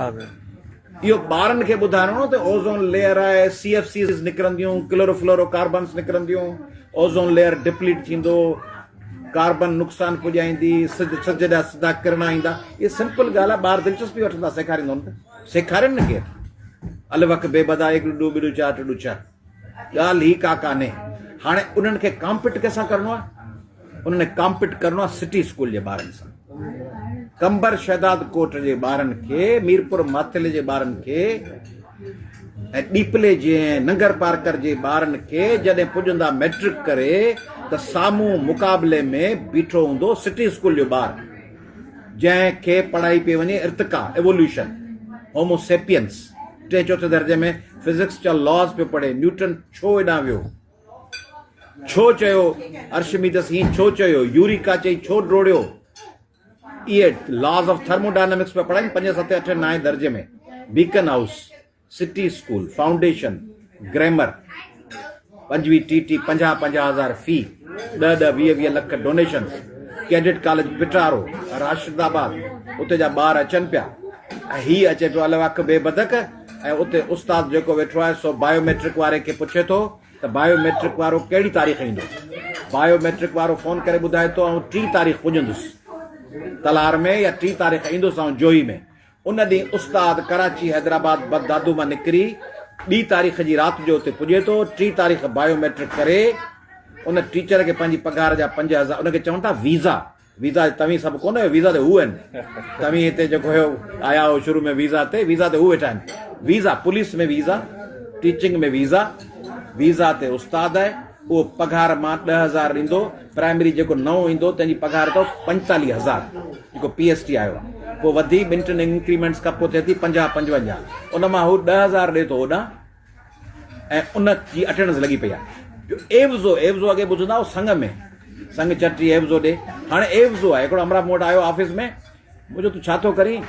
اهو ٻارن کي ٻڌائڻو نه ته اوزون ليئر آهي، سي ايف سيز نڪرنديون، ڪلورو فلورو ڪاربنس نڪرنديون، اوزون ليئر ڊپليٽ ٿيندو، ڪاربن نقصان پڄائيندي، سج سج جا سڌا ڪرڻا ايندا. اهي سمپل ڳالهه آهي، ٻار دلچسپي وٺندا، سيکاريندو نه ته سيکارين نه ڪير. الف اک بي بدا ايڪ ڏو ٻه چار ٽه ڇهه ڳالهه هي ڪا ڪانهي. هاڻي انهن کي ڪامپيٽ ڪنهن سان ڪرڻو آهي؟ انهن کي ڪامپيٽ ڪرڻو آهي سٽي اسڪول جي ٻارن سان. قمبر شهداد ڪوٽ جي ٻارن کي، ميرپور ماٿيلي جي ٻارن کي ۽ ڏيپلي جي ۽ ننگر پارڪر جي ٻارن کي جڏهن پڄندا مئٽرڪ ڪري ته سامهون مقابلي ۾ بيٺو هوندو سٽي اسڪول جو ٻار جنهن کي پڙهائي پئي وڃي ارتقا، Evolution، Homo Sapiens، ٽئين چوٿين درجي ۾ فزڪس جا لاز پيو پڙهي، نيوٽن ڇو ايڏانهن ويو؟ ڇو چيو ارشميدس هين ڇو چيو يوريڪا چئي ڇو ڊوڙيو اهي لاز آف ٿرموڊائنامڪس پيا پڙهائين پنجين ستين اٺين نائين درجي ۾ Beacon House city school foundation grammar پنجويهه ٽي ٽي پنجاهه پنجاهه هزار في ڏهه ڏهه ويهه ويهه lakh donations cadet college Petaro Rashid آباد اتي جا ٻار اچن پيا ۽ هي اچي پيو الواڪ بي بدڪ ۽ اتي استاد جيڪو ويٺو آهي سو بايو ميٽرڪ واري کي پڇي ٿو ته بايو ميٽرڪ وارو ڪهڙي تاريخ ايندو؟ بايو ميٽرڪ وارو فون ڪري ٻڌائي ٿو آئون ٽين تاريخ پڄندس تلهار ۾ يا ٽين تاريخ ايندس آئون جوهي ۾. ان ڏينهن استاد ڪراچي حيدرآباد بد دادو مان نڪري ٻي تاريخ جي رات جو اتي پڄي ٿو. ٽين تاريخ بايو ميٽرڪ ڪري ان ٽيچر کي پنهنجي پگهار جا 5000 ان کي چون ٿا ويزا. ويزا تي توهين سڀ ڪونه آهيو، ويزا تي هو آهن. توهين هتي جيڪو هيو آيا هو شروع ۾ ويزا تي، ويزا تي هو ويٺا آهن. Visa police ۾ visa, teaching ۾ visa, visa تي استاد آهي، اهو پگهار مان 10,000 ڏيندو، پرائمري جيڪو نئون ايندو تنهن جي پگهار اٿو 45,000 جيڪو پي ايس ٽي آيو آهي، پوء وڌي ٻن ٽن انڪريمينٽس کان پوء ٿئي ٿي 50 55، ان مان هو 10,000 ڏئي ٿو هوڏانهن. ۽ ان جي اٽينڊنس لڳي پئي آهي جو عيوضو عيوضو اڳي ٻڌندا هو سڱ ۾ سڱ چٽي عيوضو ڏي هاڻي عيوضو آهي هڪڙو همراهه مون وٽ آيو آفيس ۾ مون چيو تون ڇا ٿو ڪرين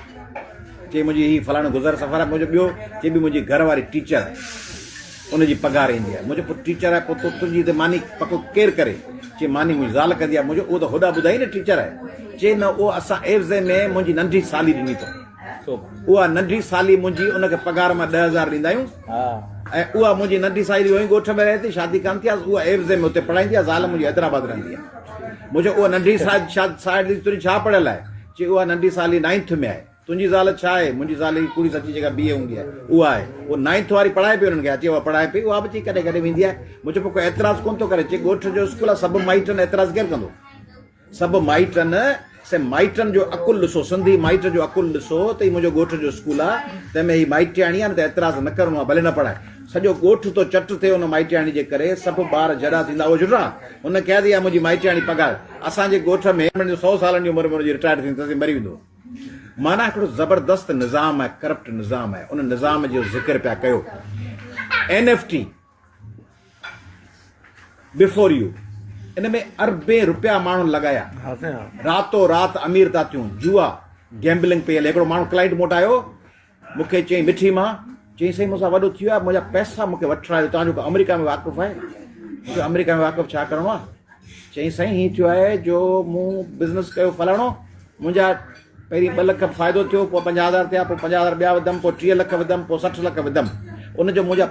چي منهنجي هي فلاڻو گذر سفر آهي منهنجو ٻيو چي ٻي منهنجي گهر واري ٽيچر آهي ان جي پگهار ايندي آهي منهنجو پوء ٽيچر آهي پوء تو تنهنجي هتي ماني پڪو ڪير ڪري چي ماني منهنجي زال ڪندي آهي منهنجو اهو ته هوڏا ٻڌائي نه ٽيچر آهي چي نه اهو اسان عيوضي ۾ منهنجي ننڍي سالي ڏني اٿئون اها ننڍي سالي منهنجي ان کي پگهار مان 10,000 ڏيندا آهيون ۽ اها منهنجي ننڍي سالي اهو ئي ڳوٺ ۾ رهي ٿي شادي ڪانه ٿي آهي اها عيوضي ۾ اتي پڙهائيندي آهي زال منهنجي حيدرآباد رهندي آهي مون چيو اها ننڍي سالي تنهنجي ڇا پڙهيل آهي چي اها ننڍي سالي نائنٿ ۾ آهي تنهنجي زال ڇا آهي منهنجي زال هي ڪوڙي سچي جيڪا بي اي هوندي آهي اها آهي اها نائنٿ واري پڙهائي پئي انهن کي اچي اها پڙهائي پئي اها به چي ڪڏهن ڪڏهن ويندي آهي مون چيو پوء ڪو اعتراض ڪونه ٿو ڪري چي ڳوٺ جو اسڪول آهي سڀ مائٽن اعتراض ڪير ڪندو سڀ مائٽن، سي مائٽن جو عقل ڏسو، سنڌي مائٽ جو عقل ڏسو ته هي منهنجو ڳوٺ جو اسڪول آ، تنهن ۾ هي مائٽياڻي آ نه ته اعتراض نه ڪرڻو آ، ڀلي نه پڙهائي. سڄو ڳوٺ ٿو چٽ ٿئي ان مائٽياڻي جي ڪري، سڀ ٻار جڏا ٿيندا، اهو جھڙا هن ڪيا ته اها منهنجي مائٽياڻي پگهار. اسان جي ڳوٺ ۾. سئو سالن جي عمر ۾ هن جي رٽائرڊ ٿيندي تيسين مري ويندو. معنيٰ هڪڙو زبردست نظام آهي، ڪرپٽ نظام آهي، ان نظام جو ذڪر پيا ڪيو. N F T. Before you ان ۾ اربين روپيا ماڻهن لڳايا راتو رات امير ٿا ٿيون جوا گيمبلنگ پئي هلي هڪڙو ماڻهو ڪلائنٽ مون وٽ آيو مون کي چيائين مٺي مان چيائين سائين مون سان وڏو ٿي ويو آهي منهنجا پئسا مون کي وٺرايو توهان جو آمريڪا ۾ واقف آهي مون کي آمريڪا ۾ واقف ڇا ڪرڻو آهي چيائين سائين هيئن ٿيو آهي جو مون بزنس ڪيو فلاڻو منهنجا پهرين 2 لک فائدو ٿيو پوء 50,000 ٿيا پوء 50,000 ٻيا وڌم پوء 30 لک وڌم پوء 60 لک وڌم ان جو منهنجا.